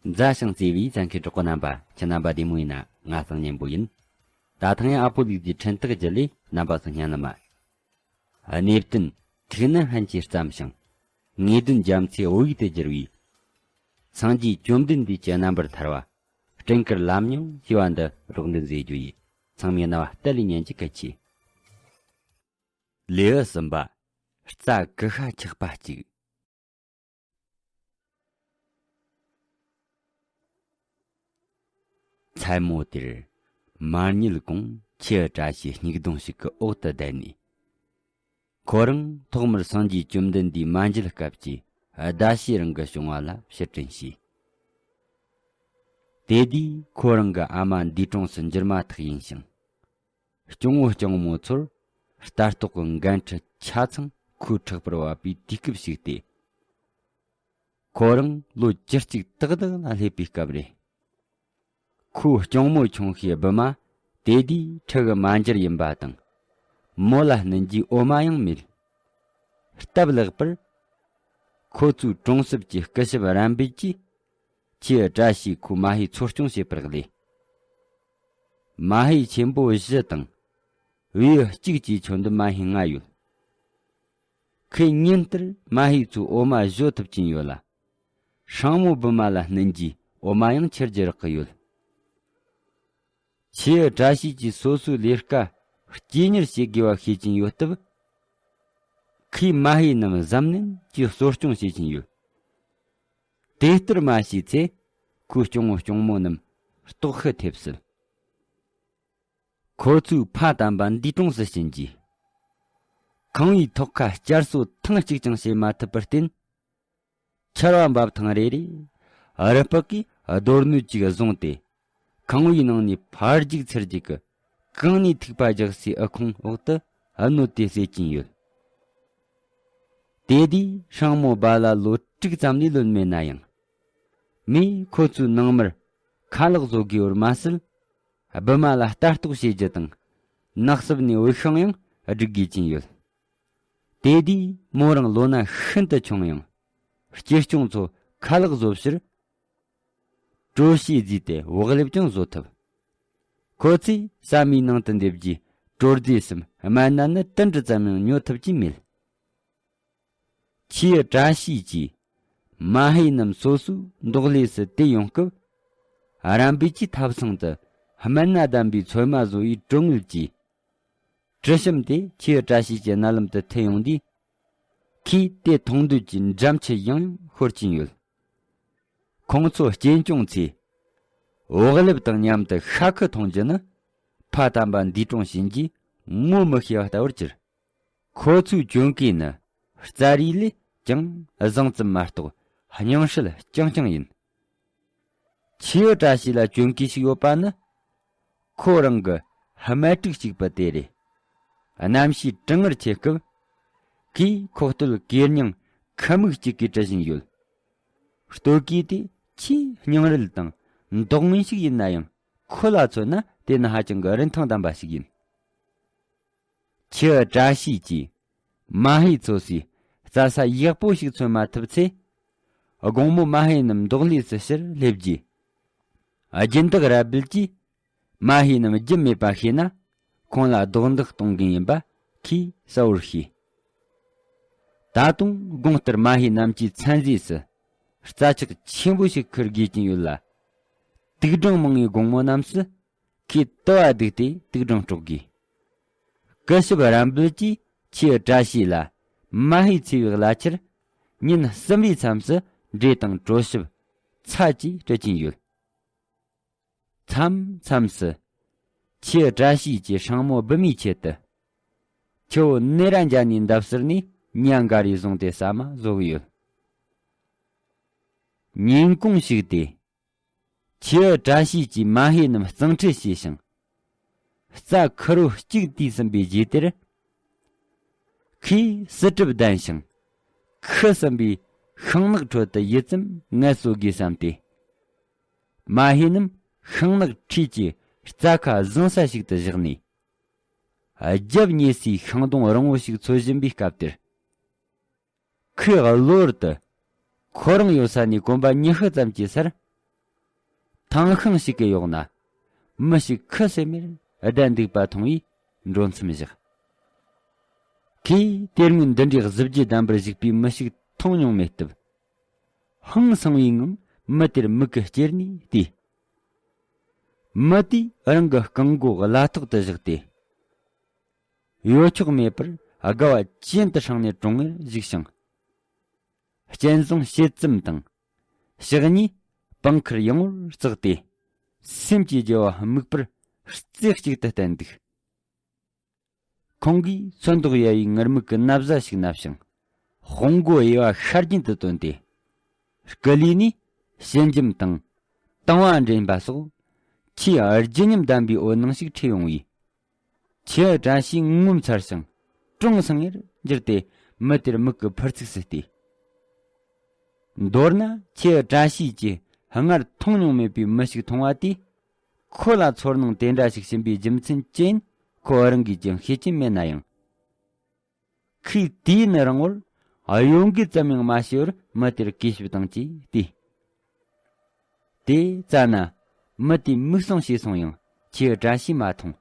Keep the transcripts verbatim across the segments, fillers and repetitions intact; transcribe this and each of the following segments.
མཛའ་ཞིང་བརྩེ་བའི་གསན་མཁན་གྲོགས་པོ་རྣམ་པ། ཁྱེད་རྣམ་པ་བདེ་མོ་ཡིན་ན། ང་སང་ཉན་པོ་ཡིན། ད་ཐེངས་ཡང་ཨ་ཕོ་ལུག་རྫིའི་འཕྲིན་ཐག་བརྒྱུད་ལས་རྣམ་པ་ཚོ་སྙན་ལ་མ། གནས་བརྟན་ཐུགས་ནི་ཧན་གྱིས་བརྩམས་ཤིང་། ངེས་དོན་རྒྱ་མཚོའི་བོད་ཡིག་ཏུ་བསྒྱུར་བའི། སངས་རྒྱས་བཅོམ་ལྡན་འདས་ཀྱི་རྣམ་པར་ཐར་བ། སྤྲིན་དཀར་ལམ་རྙིང་ཞེས་པ་འདི་རོགས་འདེགས་མཛད་རྒྱུ་ཡིན། ཚང་མས་རྣ་བ་གཏད་ལ་ཉན་གྱི་གལ་ཆེ། ལེའུ་གསུམ་པ། རྩྭ་ཀུ་ཤ་ཆག་པ་གཅིག་མཚན་མོ་དེར། མར་ཉལ་གོང་ཁྱི་བཀྲ་ཤིས་སྙིགས་དོང་ཞིག་གི་འོག་ཏུ་བསྡད་ནས། ཁོ་རང་ཐོག་མར་སངས་རྒྱས་བཅོམ་ལྡན་འདས་མ་མཇལ་སྐབས་ཀྱི་ཟླ་ཤས་རིང་གི་བྱུང་བ་ལ་ཕྱིར་དྲན་བྱས། དེ་དུས་ཁོ་རང་གི་ཨ་མ་འདས་གྲོངས་སུ་འགྱུར་མ་ཐག་ཡིན་ཞིང་། སྐྱོང་བུ་སྐྱོང་མོ་ཚོར་ལྟ་རྟོག་གི་འགན་འཁྲི་ཆ་ཚང་ཁོའི་ཕྲག་པར་བབས་པའི་དུས་སྐབས་ཤིག་སྟེ། ཁོ་རང་ལོ་བཅུ་གཅིག་ཏག་ཏག་ལ་སླེབས་པའི་སྐབས་རེད། ཁོའི་སྐྱོང་མོ་ཆུང་ཤོས་བུ་མ་དེ་དུས་ཁྲི་གི་མ་འཇར་ཡིན་པ་དང་། མོ་ལ་སྣུན་གྱི་འོ་མ་ཡང་མེད། སྟབས་ལེགས་པར། ཁོ་ཚོའི་གྲོང་གསེབ་ཀྱི་སྐུ་ཞབས་རམ་འབུལ་གྱིས་ཁྱི་བཀྲ་ཤིས་ཁོའི་མ་ཧེ་འཚོ་སྐྱོང་བྱེད་པར་སླེབས། མ་ཧེ་ཆེན་པོ་བཞི་དང་། བེའུ་གཅིག་བཅས་ཁྱོན་བསྡོམས་མ་ཧེ་ལྔ་ཡོད། ཁོས་ཉིན་ལྟར་མ་ཧེ་ཚོའི་འོ་མ་བཞོ་ཐུབ་ཀྱིན་ཡོད་ལ། སྲང་མོ་བུ་མ་ལ་སྣུན་གྱི་འོ་མ་ཡང་ཁྱེར་རྒྱུ་རག་གི་ཡོད། ཁྱི་བཀྲ་ཤིས་ཀྱིས་སོ་སོའི་ལས་ཀ་གཅེས་གཉེར་བྱེད་དགོས་པ་ཤེས་ཀྱིན་ཡོད་སྟབས། ཁོས་མ་ཧེ་རྣམས་གཟབ་ནན་གྱིས་གསོ་སྐྱོང་བྱེད་ཀྱིན་ཡོད། དེ་ལྟར་མ་བྱས་ཚེ་ཁོའི་སྐྱོང་བུ་སྐྱོང་མོ་རྣམས་ལྟོགས་ཤི་ཐེབས་སྲིད། ཁོ་ཚོའི་ཕ་དམ་པ་འདས་གྲོངས་སུ་ཕྱིན་རྗེས། ཁང་བའི་ཐོག་ཁ་བསྐྱར་གསོ་ཐེངས་གཅིག་ཀྱང་བྱེད་མ་ཐུབ་པར་བརྟེན། ཆར་བ་འབབ་ཐེངས་རེ་རེར་རུ་སྤག་གིས་རྡོ་སྣོད་ཅིག་བཟུང་སྟེ། ཁང་བའི་ནང་ནས་ཕར་རྒྱུག་ཚུར་རྒྱུག་གི། གང་ནས་ཐིགས་པ་རྒྱག་སའི་འུ་ཁུང་འོག་ཏུ་གནོད་དེ་བསད་ཀྱིན་ཡོད། དེ་དུས་སྲང་མོ་བ་ལ་ལོ་དྲུག་ཙམ་ལས་ལོན་མེད་ན་ཡང་། མོས་ཁོ་ཚོའི་ནང་མིར་ཁ་ལག་བཟོ་དགོས་པར་མ་ཟད། བུ་མ་ལ་ལྟ་རྟོག་བྱེད་རྒྱུ་དང་། ནགས་གསེབ་ནས་འོད་ཤིང་ཡང་སྒྲིག་དགོས་ཀྱིན་ཡོད། དེ་དུས་མོ་རང་ལོ་ན་ཤིན་ཏུ་ཆུང་ཡང་། སྐྱིད་སྐྱོང་ཚོ་ཁ་ལག་བཟོ་ཕྱིར། གྲོ་ཞིབ་བརྫིས་ཏེ་བག་ལེབ་ཀྱང་བཟོ་ཐུབ། ཁོ་ཚོས་ཟ་མའི་ནང་དུ་འདེབས་རྒྱུའི་གྲོ་རྫས་སམ་སྨན་སྣ་ནི་ཏིལ་འབྲུ་ཙམ་ཡང་ཉོ་ཐུབ་ཀྱི་མེད། ཁྱི་བཀྲ་ཤིས་ཀྱིས་མ་ཧེ་རྣམས་སོ་སོའི་འདོགས་ལས་སུ་དེད་ཡོང་སྐབས། རམ་འབུལ་གྱིས་ཐབ་ཚང་དུ་སྨན་སྣ་ལྡན་པའི་ཚོད་མ་བཟོ་བའི་གྲོན་དངུལ་གྱིས། དྲི་ཞིམ་དེ་ཁྱི་བཀྲ་ཤིས་ཀྱི་རྣ་ལམ་དུ་ཐིམ་ཡོང་དུས། ཁོས་དེ་འཐུང་འདོད་ཀྱི་འགྲམ་ཆུ་ཡང་ཡང་ཤོར་གྱིན་ཡོད། ཁོང་ཚོ་གཅེན་སྐྱོང་ཚོས། བག་ལེབ་དང་མཉམ་དུ་ཤ་ཁུ་འཐུང་རྒྱུ་ནི། ཕ་དམ་པ་འདས་གྲོངས་ཕྱིན་རྗེས་ངོ་མི་ཤེས་པ་ལྟ་བུར་གྱུར། ཁོ་ཚོའི་གྱོན་གོས་ནི། རྩྭ་རིགས་ལས་ཀྱང་བཟང་ཙམ་མ་གཏོགས་སྙིང་ཧྲིལ་རྐྱང་རྐྱང་ཡིན། ཁྱི་བཀྲ་ཤིས་ལ་གྱོན་གོས་ཤིག་ཡོད་པ་ནི། ཁོ་རང་གི་སྨད་དཀྲུག་གཅིག་པུ་དེ་རེད། གནམ་གཤིས་གྲང་ངར་ཆེ་སྐབས། ཁོས་ཁོག་སྟོད་གོས་རྙིང་ཁ་མིག་གཅིག་གིས་བཀྲུ་བཞིན་ཡོད། སྟོད་གོས་དེ་ཆེས་རྙིང་རུལ་དང་མདོག་ངན་ཞིག་ཡིན་ན་ཡང་། ཁོ་ལ་མཚོན་ན་དེ་ནི་ཧ་ཅང་གི་རིན་ཐང་ལྡན་པ་ཞིག་ཡིན། ཁྱི་བཀྲ་ཤིས་ཀྱིས་མ་ཧེ་ཚོ་སའི་རྩྭ་ས་ཡག་པོ་ཞིག་མཚོན་མ་ཐུབ་ཚེ། དགོང་མོ་མ་ཧེ་རྣམས་འདོགས་ལས་སུ་ཕྱིར་སླེབས་རྗེས། སྦྱིན་བདག་ར་སྦལ་གྱིས་མ་ཧེ་རྣམས་རྒྱུ་མེད་པ་ཤེས་ན། ཁོང་ལ་རྡུང་རྡེག་གཏོང་མཁན་ཡིན་པ་ཁོས་གསལ་བོར་ཤེས། ད་དུང་དགོང་ལྟར་མ་ཧེ་རྣམས་ཀྱི་མཚན་རྫས་སུ་རྩྭ་ཆག་ཆེན་པོ་ཞིག་ཁུར་དགོས་ཀྱིན་ཡོད་ལ། དུག་སྦྲང་མང་བའི་དགོང་མོ་རྣམས་སུ། ཁོས་དུ་བ་བདུགས་ཏེ་དུག་སྦྲང་དཀྲོག་དགོས། སྐུ་ཞབས་རམ་སྦལ་གྱིས་ཁྱི་བཀྲ་ཤིས་ལ་མ་ཧེ་འཚོ་བའི་གླ་ཆར། ཉིན་གསུམ་པའི་མཚམས་སུ་འབྲས་དང་གྲོ་ཞིབ། ཚྭ་བཅས་སྤྲད་ཀྱིན་ཡོད། མཚམས་མཚམས་སུ། ཁྱི་བཀྲ་ཤིས་ཀྱིས་སྲང་མོ་བུ་མའི་ཆེད་དུ། ཁྱོ་བོ་ནེ་ར་འཇའ་ནི་འདབས་ཟུར་ནས་ཉ་འགའ་རེ་བཟུང་སྟེ་ཟ་མ་བཟོ་གི་ཡོད། ཉིན་གུང་ཞིག་སྟེ། ཁྱི་བཀྲ་ཤིས་ཀྱིས་མ་ཧེ་རྣམས་གཙང་ཁྲུས་བྱས་ཤིང་། རྩྭ་ཁུ་རོ་གཅིག་བཏུས་ཟིན་པའི་རྗེས་དེར། ཁོས་བསིལ་གྲིབ་ལྡན་ཞིང་། ཁུ་ཟིན་པའི་ཤིང་ནགས་ཁྲོད་དུ་ཡུད་ཙམ་ངལ་གསོ་དགོས་བསམས་ཏེ། མ་ཧེ་རྣམས་ཤིང་ནགས་འཁྲིས་ཀྱི་རྩྭ་ཁ་བཟང་ས་ཞིག་ཏུ་བཞག་ནས། རྒྱབ་ཉེ་སའི་ཤིང་སྡོང་རིང་བོ་ཞིག་འཚོལ་བཞིན་པའི་སྐབས་དེར། ཁོས་གློ་བུར་དུ། ཁོ་རང་ཡོད་ས་ནས་གོམ་པ་ཉི་ཤུ་ཙམ་གྱི་སར། ཐང་ཤིང་ཞིག་གི་འོག་ན་མི་ཞིག་ཁུ་སིམ་མེར་བསྡད་འདུག་པ་མཐོང་བས་འགྲོ་མཚམས་བཞག་ཁོས་དེ་སྔོན་འདི་འདྲའི་གཟི་བརྗིད་ལྡན་པར་བཞུགས་པའི་མི་ཞིག་མཐོང་མྱོང་མེད་སྟབས། ཧང་སངས་པའི་ངང་མི་དེར་མིག་གིས་བསྐྱུར་ནས་བལྟས། མི་དེས་རང་གི་རྐང་མགོ་བརླ་ཐོག་ཏུ་བཞག་སྟེ། གཡོ་ཆོག་མེད་པར་དགའ་བ་གྱེན་དུ་བསྲིངས་ནས་དྲུང་ངེར་བཞུགས་ཤིང་། སྤྱན་ཟུང་ཕྱེད་བཙུམ་དང་། ཕྱག་གཉིས་པང་ཁར་ཡངས་པོར་བཙུགས་ཏེ། སེམས་ཀྱི་རྒྱལ་བ་དམིགས་པར་རྩེ་གཅིག་ཏུ་བསྟན་འདུག་ཁོང་གིས་ཚོན་མདོག་ཡལ་བའི་ངར་མིག་གི་ན་བཟའ་ཞིག་མནབས་ཤིང་། དཔུང་མགོ་གཡས་པ་ཤར་གྱེན་དུ་བཏོན་ཏེ། སྐུ་ལུས་ནས་ཞལ་འཇམ་དང་། དང་བ་འདྲེན་པ་སོགས་ཆེས་བརྗིད་ཉམས་ལྡན་པའི་འོད་སྣང་ཞིག་འཕྲོས་ཡོང་བས། ཁྱེའུ་བཀྲ་ཤིས་ངོ་མཚར་ཞིང་དྲུང་སང་ངེར་གྱུར་ཏེ་མི་དེར་མིག་གིས་ཕུར་ཚུགས་སུ་བལྟས། མདོར་ན་ཁྱེའུ་བཀྲ་ཤིས་ཀྱིས་སྔར་མཐོང་མྱོང་མེད་པའི་མི་ཞིག་མཐོང་བ་དེས་ཁོ་ལ་ཚོར་སྣང་དེ་འདྲ་ཞིག་བྱིན་པའི་རྒྱུ་མཚན་ཅི་ཡིན་ཁོ་རང་གིས་ཀྱང་ཤེས་ཀྱིན་མེད་ན་ཡང་། ཁོས་དུས་ཡུན་རིང་བོར་གཡོ་འགུལ་ཙམ་ཡང་མ་བྱས་པར་མི་དེར་གུས་ཞབས་དང་བཅས་བལྟས། དེ་ཙ་ན་མི་དེས་མིག་ཟུང་ཕྱེས་སོང་ཡང་ཁྱེའུ་བཀྲ་ཤིས་མ་མཐོང་།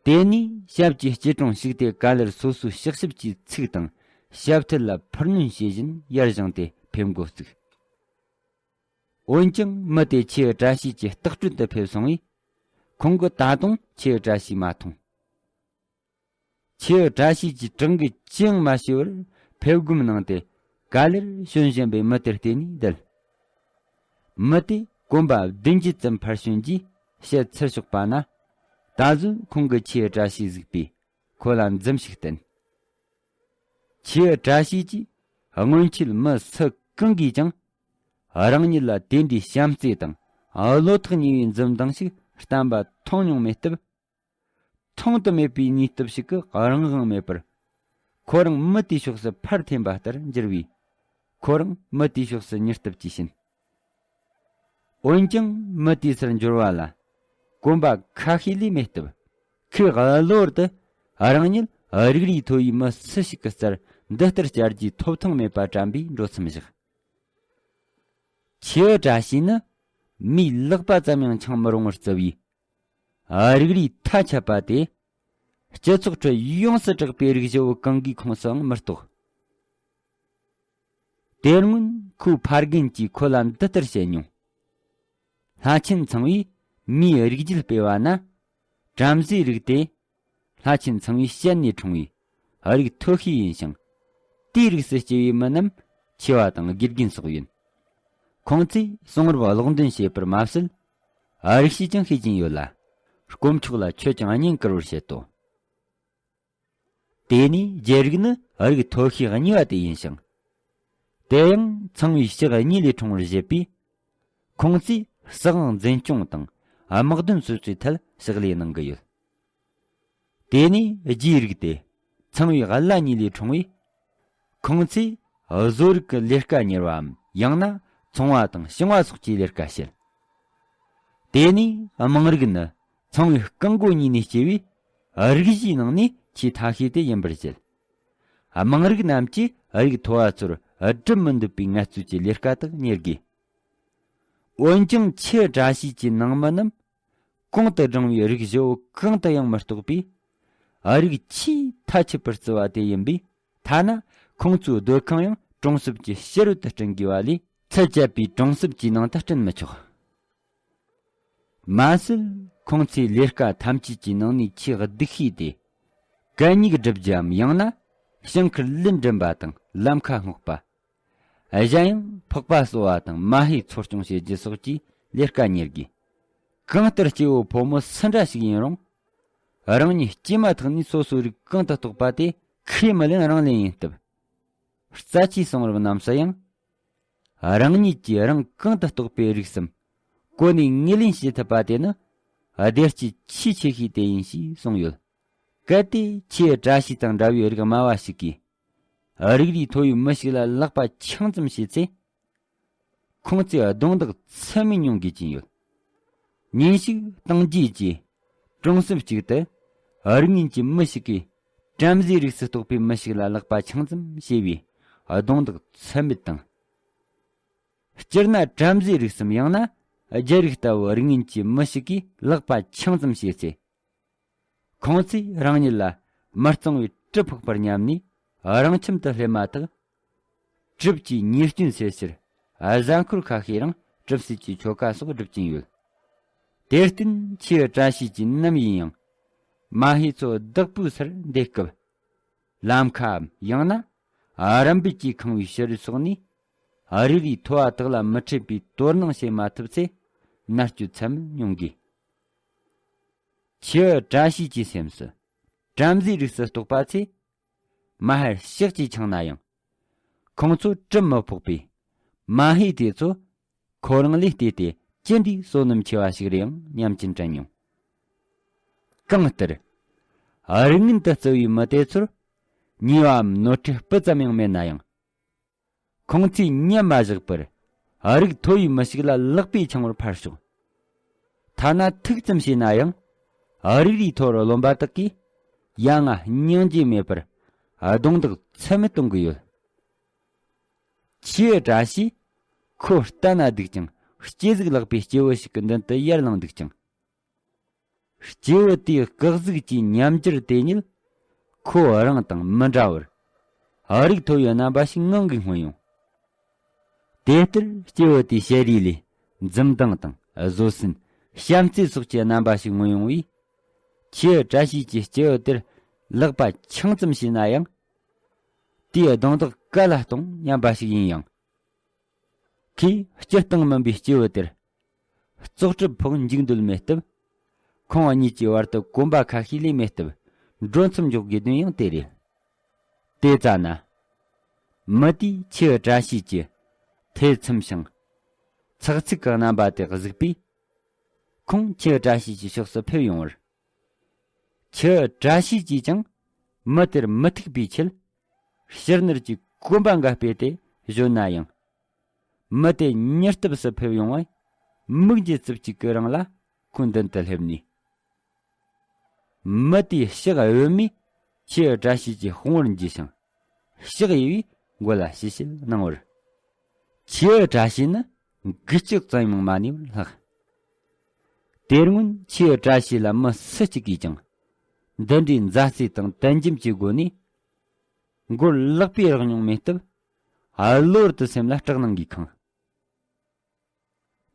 དེ་ནས་ཞབས་ཀྱི་སྐྱིལ་ཀྲུང་ཞིག་སྟེ་ག་ལེར་སོ་སོའི་ཕྱག་ཞབས་ཀྱི་ཚིགས་དང་ཞབས་མཐིལ་ལ་ཕུར་གནོན་བྱེད་བཞིན་ཡར་བཞེངས་ཏེ་ཕེབས་འགོ་བཙུགས། འོན་ཀྱང་མི་དེ་ཁྱེའུ་བཀྲ་ཤིས་ཀྱི་ལྟག་སྤྲོད་དུ་ཕེབས་སོང་བས། ཁོང་གིས་ད་དུང་ཁྱེའུ་བཀྲ་ཤིས་མ་མཐོང་། ཁྱེའུ་བཀྲ་ཤིས་ཀྱིས་གྲང་གི་ཅི་ཡང་མ་ཤེས་པར་ཕེབས་སྒོམ་གནང་སྟེ་ག་ལེར་བྱོན་བཞིན་པའི་མི་དེར་བལྟས་ནས་བསྡད། མི་དེས་གོམ་པ་བདུན་བརྒྱད་ཙམ་ཕར་བྱོན་རྗེས་ཞལ་ཚུར་ཕྱོགས་པ་ན། ད་གཟོད་ཁོང་གིས་ཁྱེའུ་བཀྲ་ཤིས་གཟིགས་པས་ཁོ་ལ་འཛུམ་ཞིག་བསྟན། ཁྱེའུ་བཀྲ་ཤིས་ཀྱིས་སྔོན་ཆད་མི་སུ་གང་གིས་ཀྱང་རང་ཉིད་ལ་དེ་འདྲའི་བྱམས་བརྩེ་དང་བློ་ཐག་ཉེ་བའི་འཛུམ་མདངས་ཤིག་བསྟན་པ་མཐོང་མྱོང་མེད་སྟབས། མཐོང་དུ་མེད་པའི་ནུས་སྟོབས་ཤིག་གི་རང་དབང་མེད་པར། ཁོ་རང་མི་དེའི་ཕྱོགས་སུ་ཕར་འཐེན་པ་ལྟར་འགྱུར་བས། ཁོ་རང་མི་དེའི་ཕྱོགས་སུ་མྱུར་སྟབས་ཀྱིས་ཕྱིན། འོན་ཀྱང་མི་དེའི་སར་འབྱོར་བ་ལ། གོམ་པ་ཁ་ཤས་ལས་མེད་སྟབས། ཁོས་གློ་བུར་དུ་རང་ཉིད་རིགས་རུས་མཐོ་བའི་མི་སུ་ཞིག་གི་རྩར་འདི་ལྟར་བཅར་རྒྱུའི་ཐོབ་ཐང་མེད་པ་དྲན་པས་འགྲོ་མཚམས་བཞག་ཁྱེའུ་བཀྲ་ཤིས་ནི་མིའི་ལག་པ་ཙམ་ཡང་འཆང་མི་རུང་བར་བརྩི་བའི་རིགས་རུས་མཐའ་ཁྱབ་པ་དེ། སྤྱི་ཚོགས་ཁྲོད་ཡོངས་སུ་གྲགས་པའི་རིགས་བཞི་བོ་གང་གི་ཁོངས་སུའང་མི་གཏོགས། དེ་སྔོན་ཁོའི་ཕ་རྒན་གྱིས་ཁོ་ལ་འདི་ལྟར་བཤད་མྱོང་། ལྷ་ཆེན་ཚང་བས་མིའི་རིགས་རྒྱུད་སྤེལ་བ་ན། བྲམ་ཟེའི་རིགས་དེ། ལྷ་ཆེན་ཚང་བའི་ཞལ་ནས་འཁྲུངས་པའི་རིགས་མཐོ་ཤོས་ཡིན་ཞིང་། དེའི་རིགས་སུ་སྐྱེས་པའི་མི་རྣམས་ཆེ་བ་དང་དགེ་རྒན་སོགས་ཡིན། ཁོང་ཚོས་གསུང་རབ་ཀློག་འདོན་བྱེད་པར་མ་ཟད། རིགས་བྱེད་ཀྱང་ཤེས་ཀྱིན་ཡོད་ལ། དཀོན་མཆོག་ལ་མཆོད་ཅིང་བསྙེན་བཀུར་བར་བྱེད་དོ། དེ་ནས་རྒྱལ་རིགས་ནི་རིགས་མཐོ་ཤོས་གཉིས་པ་དེ་ཡིན་ཞིང་། དེ་ཡང་ཚངས་པའི་ཕྱག་གཉིས་ལས་འཁྲུངས་པར་བཞེད་པས། ཁོང་ཚོས་སྲིད་དབང་འཛིན་སྐྱོང་དང་དམག་དོན་སོགས་ཀྱི་ཐད་ཕྱག་ལས་གནང་གི་ཡོད། དེ་ནས་རྒྱའི་རིགས་ཏེ་ཚངས་པའི་བླ་གཉིས་ལས་འཁྲུངས་པས། ཁོང་ཚོས་བཟོ་རིག་གི་ལས་ཀ་གཉེར་བའམ་ཡང་ན་ཚོང་བ་དང་ཞིང་བ་སོགས་ཀྱི་ལས་ཀ་བྱེད། དེ་ནས་དམངས་རིགས་ནི་ཚངས་པའི་རྐང་མགོ་གཉིས་ནས་སྐྱེ་བས། རིགས་བཞིའི་ནང་ནས་ཆེས་མཐའ་ཤོས་དེ་ཡིན་པར་བཤད། དམངས་རིགས་རྣམས་ཀྱིས་རིགས་མཐོ་བ་ཚོར་སྒྲུབ་མི་འདོད་པའི་ངལ་རྩོལ་གྱི་ལས་ཀ་དག་གཉེར་དགོས། འོན་ཀྱང་ཁྱེའུ་བཀྲ་ཤིས་ཀྱི་ནང་མི་རྣམས་གོང་དུ་བགྲངས་པའི་རིགས་བཞི་བོ་གང་དུ་ཡང་མི་གཏོགས་པས། རིགས་ཆེས་མཐའ་ཆད་པར་བརྩི་བ་དེ་ཡིན་པས། ཐ་ན་ཁོང་ཚོའི་སྡོད་ཁང་ཡང་གྲོང་གསེབ་ཀྱི་ཕྱི་རོལ་དུ་བསྐྲུན་དགོས་པ་ལས། ཚད་བཅད་པའི་གྲོང་གསེབ་ཀྱི་ནང་དུ་བསྐྲུན་མི་ཆོག་མ་ཟད། ཁོང་ཚོས་ལས་ཀ་ཐམས་ཅད་ཀྱི་ནང་ནས་ཆེས་སྡུག་ཤོས་དེ། གད་སྙིགས་སྒྲུབ་རྒྱུའམ་ཡང་ན་ཞིང་ཁར་ལུད་འདྲེན་པ་དང་ལམ་ཁ་སྔོག་པ། གཞན་ཡང་ཕག་པ་གསོ་བ་དང་མ་ཧེ་འཚོ་སྐྱོང་བྱེད་རྒྱུ་སོགས་ཀྱི་ལས་ཀ་གཉེར་དགོས། གང་ལྟར་སྐྱེ་བོ་ཕོ་མོ་སུ་འདྲ་ཞིག་ཡིན་རུང་། རང་ཉིད་སྐྱེས་མ་ཐག་ནས་སོ་སོའི་རིགས་གང་དུ་གཏོགས་པ་དེ་ཁས་མི་ལེན་རང་ལེན་ཡིན་སྟབས། རྩ་ཆེའི་གསུང་རབ་རྣམས་སུ་ཡང་། རང་ཉིད་ཀྱིས་རང་གང་དུ་གཏོགས་པའི་རིགས་སམ། གོ་གནས་ངོས་ལེན་བྱེད་ཐུབ་པ་དེ་ནི་བདེ་སྐྱིད་ཆེས་ཆེ་ཤོས་དེ་ཡིན་ཞེས་གསུངས་ཡོད། གལ་ཏེ་ཁྱེའུ་བཀྲ་ཤིས་དང་འདྲ་བའི་རིགས་དམའ་བ་ཞིག་གིས། རིགས་རུས་མཐོ་བའི་མི་ཞིག་ལ་ལག་པ་འཆང་ཙམ་བྱས་ཚེ། ཁོང་ཚོས་རྡུང་རྡེག་ཚད་མེད་མྱོང་དགོས་ཀྱིན་ཡོད། ཉིན་ཞིག་སྟོང་རྒྱས་ཀྱིས་གྲོང་གསེབ་ཅིག་ཏུ་རིགས་ངན་གྱི་མི་ཞིག་གིས་བྲམ་ཟེའི་རིགས་སུ་གཏོགས་པའི་མི་ཞིག་ལ་ལག་པ་འཆང་ཙམ་བྱས་པས་རྡུང་རྡེག་ཚད་མེད་དང་། སྤྱིར་ན་བྲམ་ཟེའི་རིགས་སམ་ཡང་ན་ རྒྱལ་རིགས་ལྟ་བུའི་རིགས་ངན་གྱི་མི་ཞིག་གིས་ལག་པ་ཆང་ཙམ་བྱས་ཚེ། ཁོང་ཚོས་རང་ཉིད་ལ་མི་གཙང་བའི་གྲི་ཕོག་པར་སྙམ་ནས་རང་ཁྱིམ་དུ་སླེབས་མ་ཐག་གྲིབ་ཀྱིས་ཉེས་སྐྱོན་སེལ་ཕྱིར་གཟའ་འཁོར་ཁ་ཤས་རིང་གྲིབ་བསིལ་གྱི་ཆོ་ག་སོགས་སྒྲུབ་ཀྱིན་ཡོད། དེར་བརྟེན་ཆེ་བཀྲ་ཤིས་ཀྱིས་ནམ་ཡིན་ཡང་མ་ཧེ་མཚོ་བདག་པོའི་སར་འདེད་སྐབས། ལམ་ཁའམ་ཡང་ན་རམ་འབིགས་ཀྱིས་ཁེངས་པའི་ཕྱི་རོལ་སོགས་ནས་རིགས་རུས་མཐོ་བ་དག་ལ་མི་འཕྲད་པའི་དོ་སྣང་བྱེད་མ་ཐུབ་ཚེ་མནར་གཅོད་ཚད་མེད་མྱོང་དགོས། ཆེ་བཀྲ་ཤིས་ཀྱི་སེམས་སུ་བྲམ་ཟེའི་རིགས་སུ་གཏོགས་པ་ཚེ། མ་ཧར་ཕྱག་གིས་འཆང་ན་ཡང་། ཁོང་ཚོ་གྲིབ་མི་ཕོག་པས། མ་ཧེ་དེ་ཚོ་ཁོ་རང་ལས་བལྟས་ཏེ་ཅི་འདྲའི་བསོད་ནམས་ཆེ་བ་ཞིག་རེད་ཨང་སྙམ་གྱིན་དྲན་མྱོང་། གང་ལྟར། རིགས་ངན་དུ་བརྩི་བའི་མི་དེ་ཚོར་ཉེས་པའམ་ནོར་འཁྲུལ་སྤུ་ཙམ་ཡང་མེད་ན་ཡང་། ཁོང་ཚོས་ཉམས་མ་བཞག་པར་རིགས་མཐོ་བའི་མི་ཞིག་ལ་ལག་པས་འཆང་བར་ཕར་ཞོག་ཐ་ན་ཐུག་ཙམ་བྱས་ན་ཡང་། རིགས་རུས་མཐོ་རུ་རློམ་པ་དག་གིས་ཡ་ང་སྙིང་རྗེ་མེད་པར་རྡུང་རྡེག་ཚད་མེད་གཏོང་གི་ཡོད། ཆེ་བཀྲ་ཤིས་ཁོ་ལྟ་ན་སྡུག་ཅིང་སྐྱེ་གཟུགས་ལེགས་པའི་སྐྱེ་བོ་ཞིག་གི་མདུན་དུ་ཡར་ལངས་འདུག་ཅིང་། སྐྱེ་བོ་དེའི་སྐུ་གཟུགས་ཀྱི་ཉམས་འགྱུར་དེ་ཉིད་ཁོ་རང་དང་མི་འདྲ་བར་རིགས་མཐོ་བའི་རྣམ་པ་ཞིག་ངང་གིས་མངོན་ཡོང་། དེ་ལྟར་སྐྱེ་བོ་དེའི་ཞལ་རས་ལས་འཛུམ་མདངས་དང་བཟོད་བསྲན་བྱམས་བརྩེ་སོགས་ཀྱི་རྣམ་པ་ཞིག་མངོན་ཡོང་བས། ཆེ་བཀྲ་ཤིས་ཀྱིས་སྐྱེ་བོ་དེར་ལག་པ་ཆང་ཙམ་བྱས་ན་ཡང་། དེའི་རྡུང་རྡེག་ག་ལ་གཏོང་སྙམ་པ་ཞིག་ཡིན་ཡང་། ཁོས་སྤྱིར་བཏང་མིན་པའི་སྐྱེ་བོ་དེར་བཙོག་གྲིབ་ཕོག་འཇིགས་འདོད་མེད་སྟབས། ཁོང་གཉིས་ཀྱི་བར་དུ་གོམ་པ་ཁ་ཤས་ལས་མེད་སྟབས་འགྲོ་མཚམས་འཇོག་དགོས་དོན་ཡང་དེ་རེད། དེ་ཙ་ན། མི་དེས་ཆེ་བཀྲ་ཤིས་ཀྱི་ཐེ་ཚོམ་ཞིང་ཚག་ཚིག་གི་རྣམ་པ་དེ་གཟིགས་པས། ཁོང་ཆེ་བཀྲ་ཤིས་ཀྱི་ཕྱོགས་སུ་ཕེབས་ཡོང་བར། ཆེ་བཀྲ་ཤིས་ཀྱིས་ཀྱང་མི་དེར་མི་ཐུག་པའི་ཆེད། ཕྱིར་ནུར་གྱིས་གོམ་པ་འགའ་སྤོས་ཏེ་བཞོན་ན་ཡང་། མི་དེ་མྱུར་སྟབས་སུ་ཕེབས་ཡོང་བས་མིག་འབྱེད་ཙམ་གཅིག་གི་རིང་ལ་ཁོའི་མདུན་དུ་སླེབས་ནས། མི་དེའི་ཕྱག་གཡོན་མས་ཆེ་བཀྲ་ཤིས་ཀྱི་དཔུང་བར་འཇུས་ཤིང་། ཕྱག་གཡས་པས་མགོ་ལ་ཞི་བྱེད་གནང་བར། ཆེ་བཀྲ་ཤིས་ནི་འགུལ་སྐྱོད་ཙམ་ཡང་མ་ནུས་པར་ལྷག་དེ་སྔོན་ཆེ་བཀྲ་ཤིས་ལ་མི་སུ་གཅིག་གིས་ཀྱང་། འདི་འདྲའི་མཛའ་བརྩེ་དང་དལ་འཇམ་གྱི་སྒོ་ནས། མགོར་ལག་པས་རེག་མྱོང་མེད་སྟབས། གློ་བུར་དུ་སེམས་ལ་སྐྲག་སྣང་གིས་ཁེངས།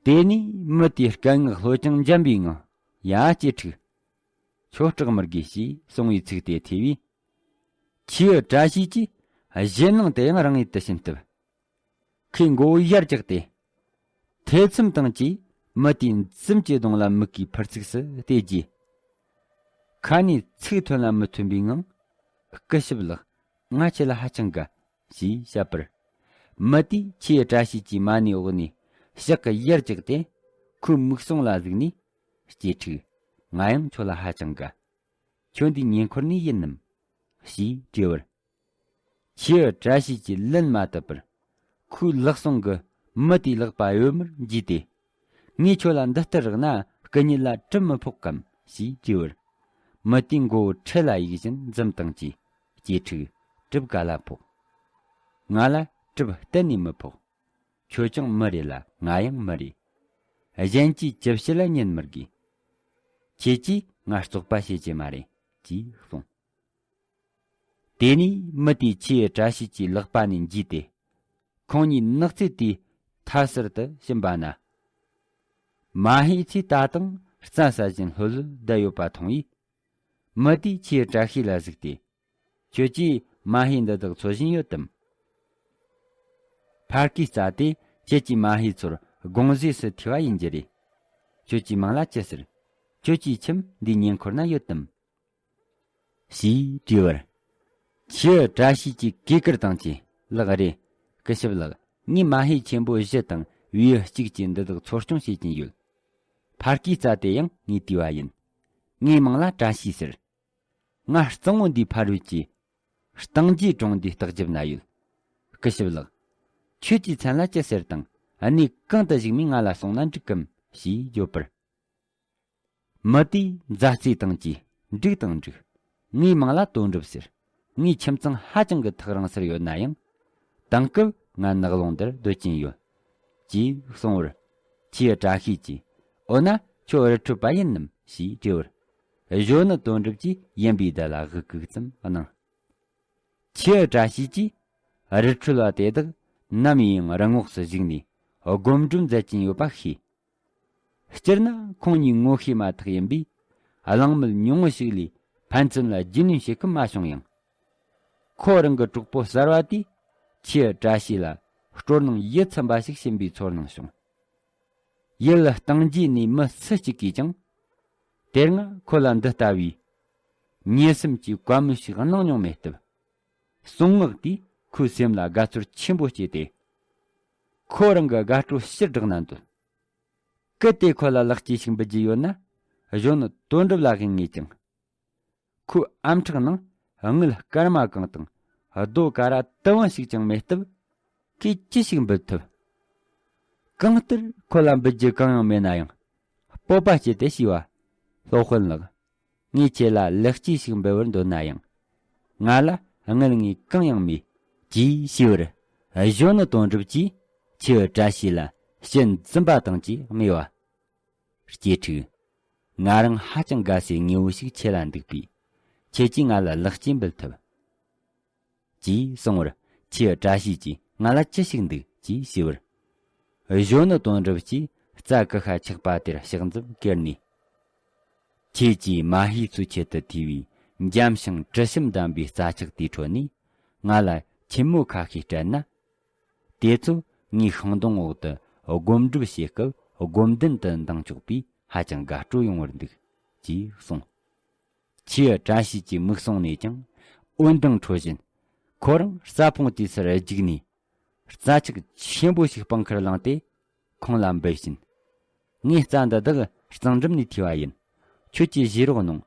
དེ་ནས་མི་དེའི་སྐད་ངག་ལྷོད་ཅིང་འཇམ་པའི་ངང་། ཡ་གཅེས་ཕྲུག་ཁྱོད་སྐྲག་མི་དགོས་ཞེས་གསུང་བའི་ཚིག་དེ་ཐོས་པས། ཆེ་བཀྲ་ཤིས་ཀྱིས་གཞན་སྣང་དེ་ཡང་རང་ཡུལ་དུ་ཕྱིན་སྟབས། ཁོས་མགོ་བོ་ཡར་བཀྱགས་ཏེ། ཐེ་ཚོམ་དང་བཅས་མི་དེའི་མཛུབ་ཀྱི་གདོང་ལ་མིག་གིས་ཕར་ཚིགས་སུ་བལྟས་རྗེས། ཁ་ནས་ཚིག་ཐོན་ལ་མི་ཐོན་པའི་ངང་། སྐུ་ཞབས་ལགས། ང་ཁྱེད་ལ་ཧ་ཅང་དགའ། ཞེས་བཤད་པར། མི་དེས་ཆེ་བཀྲ་ཤིས་ཀྱི་མ་ཎིའི་འོག་ནས་ཕྱག་གིས་ཡར་བཀྱགས་ཏེ། ཁོའི་མིག་ཟུང་ལ་གཟིགས་ནས། གཅེས་ཕྲུག་ང་ཡང་ཁྱོད་ལ་ཧ་ཅང་དགའ། ཁྱོད་འདིའི་ཉེ་འཁོར་ནས་ཡིན་ནམ། ཞེས་དྲིས་པར། ཆེ་བཀྲ་ཤིས་ཀྱིས་ལན་མ་བཏབ་པར། ཁོའི་ལག་ཟུང་གིས་མི་དེའི་ལག་པ་གཡོན་མར་འཇུས་ཏེ། ངས་ཁྱོད་ལ་འདི་ལྟར་རེག་ན་སྐུ་ཉིད་ལ་གྲིབ་མི་ཕོག་གམ་ཞེས་དྲིས་པར། མི་དེས་མགོ་བོ་ཁྲོད་ལ་གཡུག་བཞིན་འཛུམ་བཏང་རྗེས། གཅེས་ཕྲུག་གྲིབ་ག་ལ་ཕོག་ང་ལ་གྲིབ་གཏན་ནས་མི་ཕོག་ཁྱོད་ཀྱང་མི་རེད་ལ་ང་ཡང་མི་རེད། གཞན་གྱིས་ཅི་བྱེད་ལ་ཉན་མི་དགོས། ཁྱེད་ཀྱིས་ང་བཙོག་པ་བྱེད་ཀྱི་མ་རེད་ཅེས་གསུངས། དེ་ནས་མི་དེས་ཆེ་བཀྲ་ཤིས་ཀྱི་ལག་པ་ནས་འཇུས་ཏེ། ཁོང་གཉིས་ནགས་ཚལ་དེའི་མཐའ་གསར་དུ་ཕྱིན་པ་ན། མ་ཧེ་ཚོས་ད་དུང་རྩྭ་ཟ་བཞིན་ལྷོད་ལྷོད་བསྡད་ཡོད་པ་མཐོང་བས། མི་དེས་ཆེ་བཀྲ་ཤིས་ལ་གཟིགས་ཏེ། ཁྱོད་ཀྱིས་མ་ཧེ་འདི་དག་འཚོ་བཞིན་ཡོད་དམ། ཕར་གྱི་རྩྭ་དེ་ཁྱེད་ཀྱིས་མ་ཧེ་ཚོར་དགོང་ཟས་སུ་ཐོས་པ་ཡིན་རྒྱུ་རེད། ཁྱོད་ཀྱི་མིང་ལ་ཅི་ཟེར། ཁྱོད་ཀྱི་ཁྱིམ་འདིའི་ཉེ་འཁོར་ན་ཡོད་དམ། ཞེས་དྲིས་པར། ཆེ་བཀྲ་ཤིས་ཀྱིས་གུས་བཀུར་དང་བཅས། ལགས་རེད། སྐུ་ཞབས་ལགས། ངས་མ་ཧེ་ཆེན་པོ་བཞི་དང་བེའུ་གཅིག་བཅས་འདི་དག་འཚོ་སྐྱོང་བྱེད་ཀྱིན་ཡོད། ཕར་གྱི་རྩྭ་དེ་ཡང་ངས་བལྟས་པ་ཡིན། ངའི་མིང་ལ་བཀྲ་ཤིས་ཟེར། ང་གཙང་བོ་འདིའི་ཕ་རོལ་གྱི་སྟེང་རྒྱའི་གྲོང་སྡེའི་ལྟག་རྒྱབ་ན་ཡོད། སྐུ་ཞབས་ལགས། ཁྱོད་ཀྱི་མཚན་ལ་ཅི་ཟེར་དང་གནས་གང་དུ་བཞུགས་མིན་ང་ལ་གསུངས་ན་འགྲིག་གམ་ཞེས་བརྗོད་པར། མི་དེས་མཛའ་བརྩེ་དང་བཅས། འགྲིག་དང་འགྲིག་ངའི་མིང་ལ་དོན་གྲུབ་ཟེར། ངའི་ཁྱིམ་ཚང་ཧ་ཅང་གི་ཐག་རིང་སར་ཡོད་ན་ཡང་། དེང་སྐབས་ང་ནགས་ཀླུང་འདིར་སྡོད་ཀྱིན་ཡོད། ཅེས་གསུངས་པར། ཁྱེའུ་བཀྲ་ཤིས་ཀྱིས། འོ་ན་ཁྱོད་རི་ཁྲོད་པ་ཡིན་ནམ་ཞེས་དྲིས་པར། གཞོན་ནུ་དོན་གྲུབ་ཀྱིས་ཡིན་པའི་བརྡ་ལ་ཧུ་ཀུག་ཙམ་གནང་། ཁྱེའུ་བཀྲ་ཤིས་ཀྱིས་རི་ཁྲོད་པ་དེ་དག་ནམ་ཡིན་ཡང་རི་ངོགས་སུ་བཞུགས་ནས་སྒོམ་སྒྲུབ་མཛད་ཀྱིན་ཡོད་པ་ཤེས། སྤྱིར་ན་ཁོང་གཉིས་ངོ་ཤེས་མ་ཐག་ཡིན་པས། གླེང་མོལ་ཉུང་ངུ་ཞིག་ལས་ཕན་ཚུན་ལ་རྒྱུས་ལོན་བྱེད་ཁུལ་མ་བྱུང་ཡང་། ཁོ་རང་གི་གྲོགས་པོ་གསར་བ་དེས་ཁྱེའུ་བཀྲ་ཤིས་ལ་སྤྲོ་སྣང་ཡིད་ཚིམ་པ་ཞིག་བྱིན་པའི་ཚོར་སྣང་བྱུང་། ཡུལ་སྟེང་རྒྱས་ནས་མི་སུ་གཅིག་གིས་ཀྱང་། དེ་སྔ་ཁོ་ལ་འདི་ལྟ་བུའི་ཉེ་སེམས་ཀྱི་བཀའ་མོལ་ཞིག་གནང་མྱོང་མེད་སྟབས། གསུང་ངག་དེས་ཁོའི་སེམས་ལ་དགའ་ཚོར་ཆེན་པོ་སྐྱེས་ཏེ། ཁོ་རང་གི་དགའ་སྤྲོ་ཕྱིར་བསྒྲགས་ན་འདོད། གལ་ཏེ་ཁོ་ལ་ལེགས་སྐྱེས་ཤིག་འབུལ་རྒྱུ་ཡོད་ན། གཞོན་ནུ་དོན་གྲུབ་ལ་བཞེངས་ངེས་ཀྱང་། ཁོའི་ཨམ་ཕྲག་ནང་དངུལ་སྐར་མ་གང་དང་རྡོ་ཀ་ར་དུམ་བུ་ཞིག་ཀྱང་མེད་སྟབས། ཁོས་ཅི་ཞིག་འབུལ་ཐུབ། གང་ལྟར་ཁོ་ལ་འབུལ་རྒྱུ་གང་ཡང་མེད་ན་ཡང་། སྤོབས་པ་སྐྱེས་ཏེ་ཞུས་པ། སློབ་དཔོན་ལགས། ངས་ཁྱེད་ལ་ལེགས་སྐྱེས་ཤིག་འབུལ་བར་འདོད་ན་ཡང་། ང་ལ་དངུལ་དངོས་གང་ཡང་མེད། ཅེས་ཞུས་པར། གཞོན་ནུ་དོན་གྲུབ་ཀྱིས་ཁྱེའུ་བཀྲ་ཤིས་ལ་ཞལ་འཛུམ་པ་དང་བཅས་སྨྲས་པ། གཅེས་ཕྲུག། ང་རང་ཧ་ཅང་དགའ་སའི་དངོས་པོ་ཞིག་ཁྱེད་ལ་འདུག་པས། ཁྱེད་ཀྱིས་ང་ལ་ལེགས་སྐྱེས་འབུལ་ཐུབ། ཅེས་གསུངས་པར། ཁྱེའུ་བཀྲ་ཤིས་ཀྱིས་ང་ལ་ཅི་ཞིག་འདུག་ཅེས་ཞུས་པར། གཞོན་ནུ་དོན་གྲུབ་ཀྱིས་རྩྭ་ཀུ་ཤ་ཆག་པ་དེར་ཕྱག་མཛུབ་ཀེར་ནས། ཁྱེད་ཀྱིས་མ་ཧེའི་མཚོའི་ཆེད་དུ་བྲིས་པའི་འཇམ་ཞིང་དྲི་ཞིམ་ལྡན་པའི་རྩྭ་ཆག་དེའི་ཁྲོད་ནས་ང་ལ་ཆེན་མོ་ཁ་ཤས་སྤྲད་ན། དེ་ཚོ་ངའི་ཤིང་སྡོང་འོག་ཏུ་སྒོམ་སྒྲུབ་བྱེད་སྐབས་སྒོམ་གདན་དུ་འདང་ཆོག་པས་ཧ་ཅང་དགའ་སྤྲོ་ཡོང་བར་འདུག་ཅེས་གསུངས། ཁྱེའུ་བཀྲ་ཤིས་ཀྱི་མིག་ཟུང་ནས་ཀྱང་འོད་མདངས་འཕྲོ་བཞིན། ཁོ་རང་རྩྭ་ཕུང་དེའི་སར་རྒྱུགས་ནས། རྩྭ་ཆག་ཆེན་པོ་ཞིག་སྤང་ཁར་བླངས་ཏེ། ཁོང་ལ་འབུལ་བཞིན། ངས་རྩྭ་འདི་དག་གཙང་འགྲམ་ནས་ཐོས་པ་ཡིན། ཁྱོད་ཀྱིས་བཞེས་རོགས་གནང་།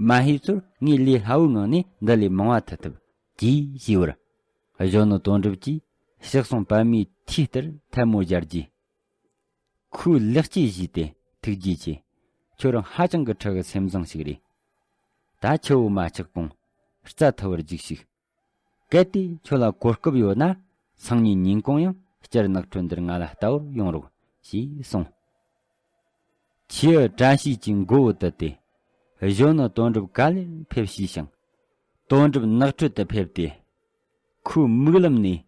མ་ཧེའི་མཚོར་ངས་ལས་སླ་བོའི་ངང་ནས་འདི་ལས་མང་བ་འཐུ་ཐུབ། ཅེས་ཞུས་པར། གཞོན་ནུ་དོན་གྲུབ་ཀྱིས་ཕྱག་ཟུང་པདྨའི་མཐིལ་ལྟར་ཐལ་མོ་སྦྱར་རྗེས། ཁོས་ལེགས་སྐྱེས་བཞེས་ཏེ་ཐུགས་རྗེ་ཆེ། ཁྱོད་རང་ཧ་ཅང་གི་ཕྲུ་གུ་སེམས་བཟང་ཞིག་རེད། ད་ཆུ་བོ་མ་ཆག་གོང་རྩྭ་འཐུ་བར་རྒྱུགས་ཤིག། གལ་ཏེ་ཁྱོད་ལ་གོ་སྐབས་ཡོད་ན་སང་ཉིན་ཉིན་གུང་ཡང་སྤྱིར་ནགས་ཁྲོད་འདིར་ང་ལ་ལྟ་བར་ཡོང་རོགས་ཞེས་གསུངས། ཁྱེའུ་བཀྲ་ཤིས་ཀྱིས་མགོ་བོ་དུད་དེ། གཞོན་ནུ་དོན་གྲུབ་ག་ལེར་ཕེབས་ཤེས་ཤིང་། དོན་གྲུབ་ནགས་ཁྲོད་དུ་ཕེབས་ཏེ། ཁོའི་མིག་ལམ་ནས་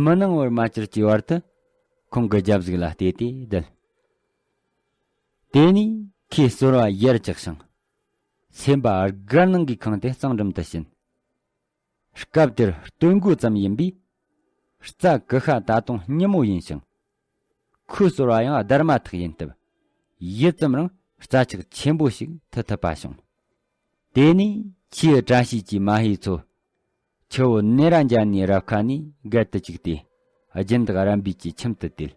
མི་སྣང་བར་མ་གྱུར་གྱི་བར་དུ་ཁོང་གི་རྒྱབ་གཟུགས་ལ་བལྟས་ཏེ་བསྡད། དེ་ནས་ཁོས་ཟོར་བ་ཡར་བཀྱགས་ཤིང་། སེམས་པ་དགའ་སྣང་གིས་ཁེངས་ཏེ་གཙང་འགྲམ་དུ་ཕྱིན། སྐབས་དེར་སྟོན་དགོས་ཙམ་ཡིན་པས། རྩྭ་ཀུ་ཤ་ད་དུང་སྙི་མོ་ཡིན་ཞིང་། ཁོའི་ཟོར་བ་ཡང་བརྡར་མ་ཐག་ཡིན་སྟབས། ཡིད་ཙམ་རང་རྩྭ་ཆག་ཆེན་པོ་ཞིག་འཐུ་ཐུབ་པ་བྱུང་། དེ་ནས་ཁྱེའུ་བཀྲ་ཤིས་ཀྱིས་མ་ཧེའི་མཚོ། ཆུ་བོ་ནེ་ར་འཇའ་ནའི་རབ་ཁ་ནས་སྒལ་དུ་བཅུག་སྟེ། སྦྱིན་བདག་རམ་འབིས་ཀྱི་ཁྱིམ་དུ་དེད།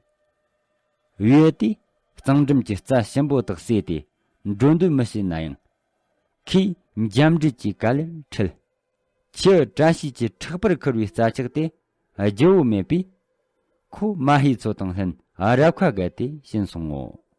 བུ་ཡུ་དེས་གཙང་འགྲམ་གྱི་རྩྭ་ཞིམ་པོ་དག་བསྲེས་ཏེ་འགྲོ་འདོད་མི་བྱེད་ན་ཡང་། ཁོས་འཇམ་འདྲིས་ཀྱིས་ག་ལེར་ཁྲིད། ཁྱེའུ་བཀྲ་ཤིས་ཀྱི་ཕྲག་པར་ཁུར་བའི་རྩྭ་ཆག་དེ་ལྗིད་པོ་མེད་པས། ཁོ་མ་ཧེའི་མཚོ་དང་ལྷན་རབ་ཁ་བརྒལ་ཏེ་ཕྱིན་སོང་ངོ་།